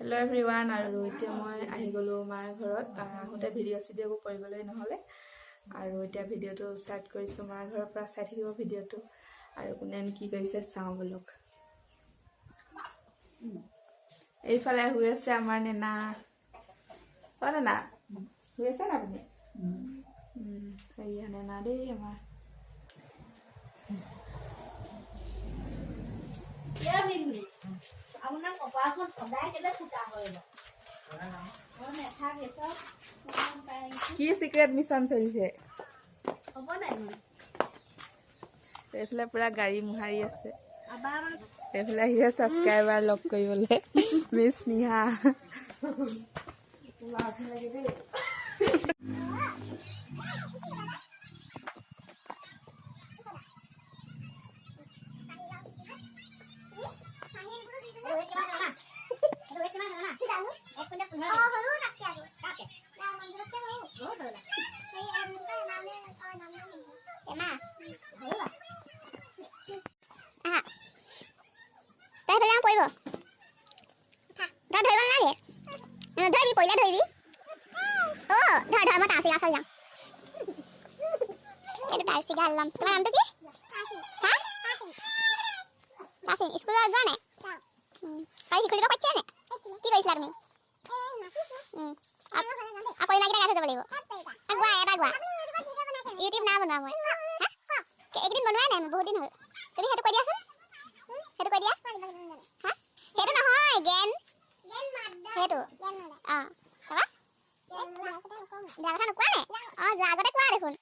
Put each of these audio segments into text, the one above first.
Hello' everyone, আৰু এতিয়া মই আহি গ'লোঁ মাৰ ঘৰত। আহোঁতে ভিডিঅ' চিডিঅ' একো কৰিবলৈ নহ'লে, আৰু এতিয়া ভিডিঅ'টো ষ্টাৰ্ট কৰিছোঁ মাৰ ঘৰৰ পৰা। চাই থাকিব ভিডিঅ'টো আৰু কোনে কি কৰিছে চাওঁ ব'লক। এইফালে শুই আছে আমাৰ নেনা। অ' নেনা, শুই আছে না আপুনি? সেয়া নেনা দেই আমাৰ। আপোনাৰ কপালখন সদায় কেলে ফুটা হৈ বাৰু? নাথাকে চব। কি চিক্ৰেট মিছন চলিছে? হ'ব নাই মানে। এইফালে পুৰা গাড়ী মোহাৰি আছে। আবাৰ মানে। এইফালে আহিছে ছাবস্ক্ৰাইবাৰ লগ কৰিবলৈ, মিছ নিহা। তই সেইফালে পৰিব, তই ধৰিব নালাগে। ধৰিবি, পৰিলে ধৰিবি। অ' ধৰ ধৰ, মই তাঁৰচিগা ওচৰত যাওঁ। এইটো তাঁৰচিগা ল'ম। তোমাৰ নামটো কি? হা, তাঁৰচিং। স্কুলত যোৱা নাই? কালি শিশুলিব পাইছা নে? কি কৰিছিলা তুমি? আকৌ ইমানকেইটা গাই থৈ যাব লাগিব। গোৱা, এটা গোৱা। ইউটিউব নাই বনোৱা মই। এইকেইদিন বনোৱাই নাই মই, বহুত দিন হ'ল। তুমি সেইটো কৈ দিয়াচোন, সেইটো কৈ দিয়া। হা, সেইটো নহয়, জ্ঞান সেইটো। অঁ, তাৰপা বেয়া কথা নোকোৱা নে? অঁ, যোৱা আগতে কোৱা দেখোন।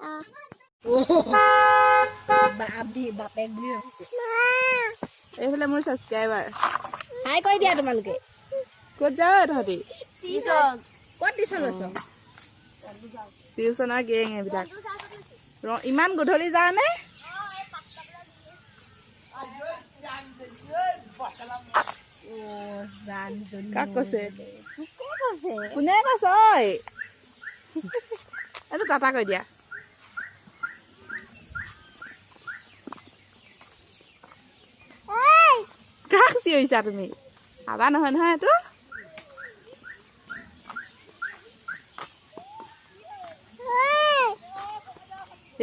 অঁ, বাপেক বুলি ভাবিছে। এইফালে মোৰ ছাবস্ক্ৰাইবাৰ। হাই কৈ দিয়া তোমালোকে। ক'ত যাৱ তহঁতি? টিউচন। ক'ত টিউচন লৈছ? টিউচনৰ গেং এইবিলাক। ইমান গধূলি যাৱনে? কাক কৈছে? কোনে কৈছে? ঐ, এইটো টাটা কৈ দিয়া। কাক চিঞৰিছা তুমি? আবা নহয় নহয় এইটো।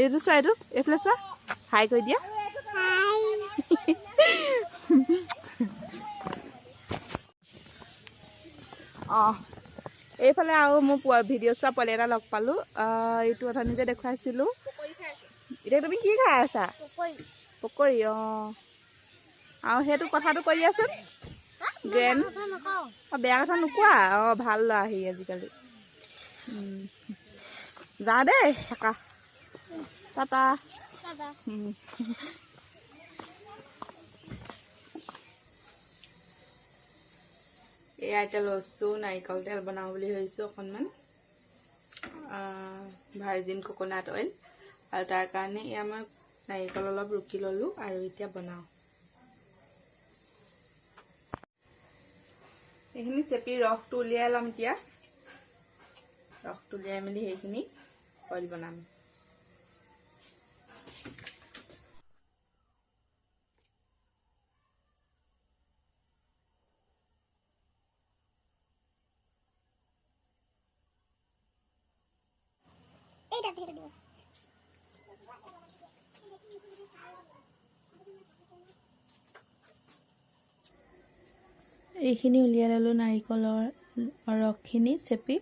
এইটো চোৱা, এইটো এইফালে চোৱা, হাই কৈ দিয়া। অঁ, এইফালে আৰু মোৰ পোৱা ভিডিঅ' চোৱা পোৱালি এটা লগ পালোঁ। এইটো অথনি যে দেখুৱাইছিলোঁ। এতিয়া তুমি কি খাই আছা? পকৰি। অঁ, আৰু সেইটো কথাটো কৈ দিয়াচোন। গ্ৰেণ্ড। অঁ, বেয়া কথা নোকোৱা। অঁ, ভাল ল'ৰা সি আজিকালি। যা দেই, থাকা, টাটা। এয়া এতিয়া লৈছোঁ নাৰিকল তেল বনাওঁ বুলি ভাবিছোঁ অকণমান, ভাৰ্জিন কোকোনাট অইল। আৰু তাৰ কাৰণে এয়া মই নাৰিকল অলপ ৰুকি ল'লোঁ আৰু এতিয়া বনাওঁ। এইখিনি চেপি ৰসটো উলিয়াই ল'ম এতিয়া। ৰসটো উলিয়াই মেলি সেইখিনি অইল বনাম। এইখিনি উলিয়াই ল'লোঁ নাৰিকলৰ ৰসখিনি চেপি।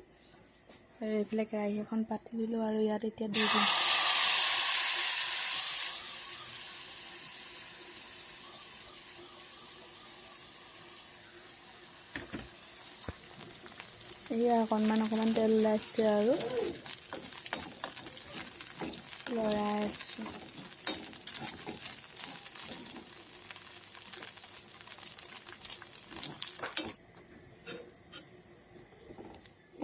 আৰু এইফালে কেৰাহী এখন পাতি দিলোঁ আৰু ইয়াত এতিয়া দি দিম। এয়া অকণমান অকণমান তেল ওলাইছে আৰু লৰাই আছে।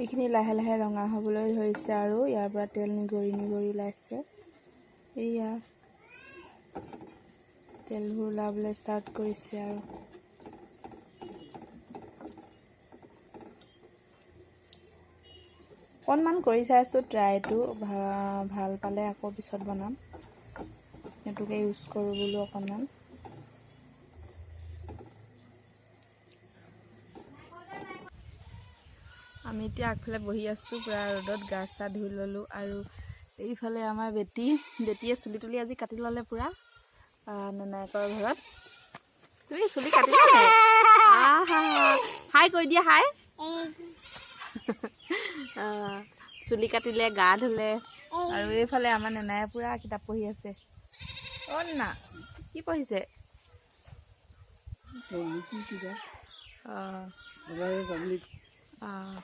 এইখিনি লাহে লাহে ৰঙা হ'বলৈ ধৰিছে আৰু ইয়াৰ পৰা তেল নিগৰি নিগৰি ওলাইছে। এইয়া তেলবোৰ ওলাবলৈ ষ্টাৰ্ট কৰিছে। আৰু অকণমান কৰি চাইছোঁ ট্ৰাইটো, ভাল পালে আকৌ পিছত বনাম। সেইটোকে ইউজ কৰোঁ বোলো অকণমান। আমি এতিয়া আগফালে বহি আছোঁ, পূৰা ৰ'দত গা চা ধুই ল'লোঁ। আৰু এইফালে আমাৰ বেটীয়ে চুলি তুলি আজি কাটি ল'লে পূৰা ননায়েকৰ ঘৰত। তুমি চুলি কাটিলা নাই? আহা, হাই কৈ দিয়া, হাই। চুলি কাটিলে, গা ধুলে। আৰু এইফালে আমাৰ নেনায়ে পূৰা কিতাপ পঢ়ি আছে। অ' নানা, কি পঢ়িছে? অঁ অঁ,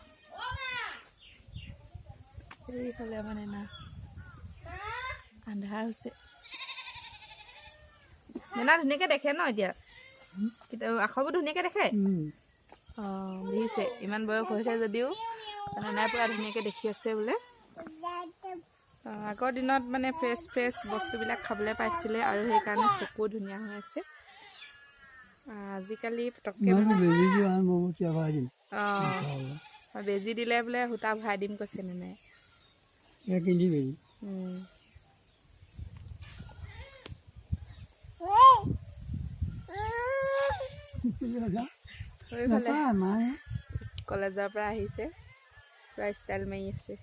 এইফালে আমাৰ নেনা। আন্ধাৰ হৈছে। নেনা ধুনীয়াকে দেখে ন এতিয়া? আখৰবোৰ ধুনীয়াকে দেখে? অঁ, দেখিছে, ইমান বয়স হৈছে যদিও নেনাই পূৰা ধুনীয়াকে দেখি আছে বোলে। আগৰ দিনত মানে ফ্ৰেছ ফ্ৰেছ বস্তুবিলাক খাবলৈ পাইছিলে আৰু সেইকাৰণে চকু ধুনীয়া হৈ আছে। আজিকালি পটককৈ অঁ, বেজি দিলে বোলে সূতা ভৰাই দিম কৈছে নেনাই। কলেজৰ পৰা আহিছে, পুৰা ষ্টাইল মাৰি আছে।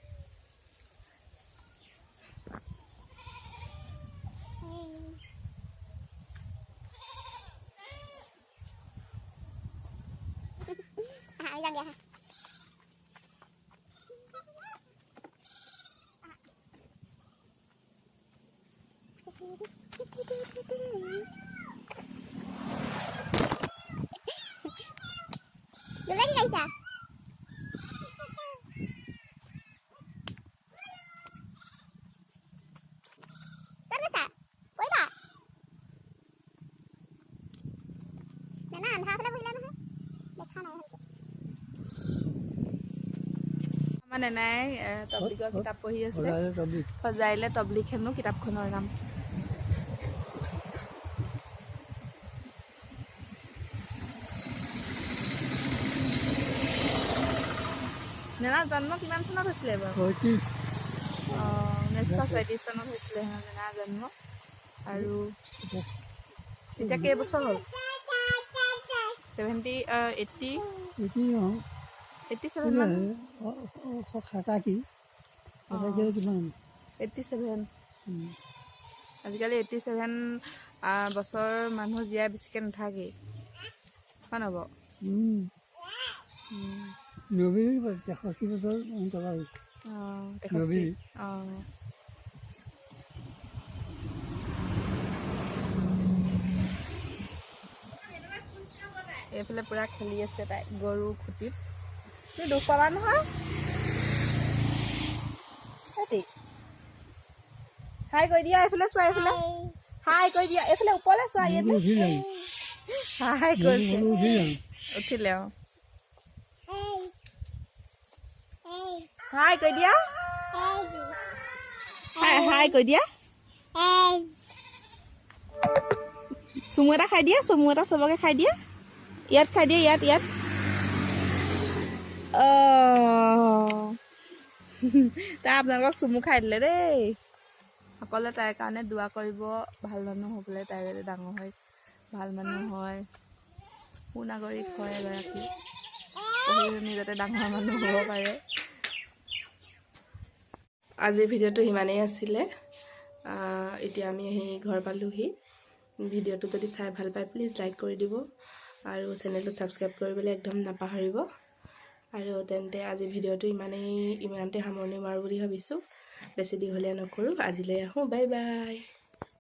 আমাৰ নেনাই তবলিগৰ কিতাপ পঢ়ি আছে। সজাইলে তবলিগ হেনো কিতাপখনৰ নাম। নেনা জন্ম কিমান চনত হৈছিলে বাৰু? 1936 চনত হৈছিলে নেনা জন্ম। আৰু এতিয়া কেইবছৰ হ'ল? 70 80 87 মান। 87। আজিকালি 87 বছৰ মানুহ জীয়াই বেছিকৈ নাথাকেই, হয় নহয় বাৰু? অঁ, এইফালে পূৰা খেলি আছে তাই গৰু খুটিত। তুমি দুখ পাবা নহয়। হাই কৈ দিয়া, এইফালে চোৱা, এইফালে হাই কৈ দিয়া, এইফালে ওপৰলৈ চোৱা, এইফালে হাই কৈছে। উঠিলে। অঁ, হাই কৈ দিয়া, হাই হাই কৈ দিয়া। চুমু এটা খাই দিয়া, চুমু এটা চবকে খাই দিয়া। ইয়াত খাই দিয়া, ইয়াত ইয়াত। তাই আপোনালোকক চুমু খাই দিলে দেই। সকলোৱে তাইৰ কাৰণে দোৱা কৰিব, ভাল মানুহ হ'বলৈ, তাই যাতে ডাঙৰ হৈ ভাল মানুহ হয়, সুনাগৰিক হয় এগৰাকী, পঢ়ি শুনি যাতে ডাঙৰ মানুহ হ'ব পাৰে। আজিৰ ভিডিঅ'টো সিমানেই আছিলে। এতিয়া আমি আহি ঘৰ পালোহি। ভিডিঅ'টো যদি চাই ভাল পায় প্লিজ লাইক কৰি দিব আৰু চেনেলটো ছাবস্ক্ৰাইব কৰিবলৈ একদম নাপাহৰিব। আৰু তেন্তে আজি ভিডিঅ'টো ইমানতে সামৰণি মাৰোঁ বুলি ভাবিছোঁ। বেছি দীঘলীয়া নকৰোঁ, আজিলৈ আহোঁ। Bye bye.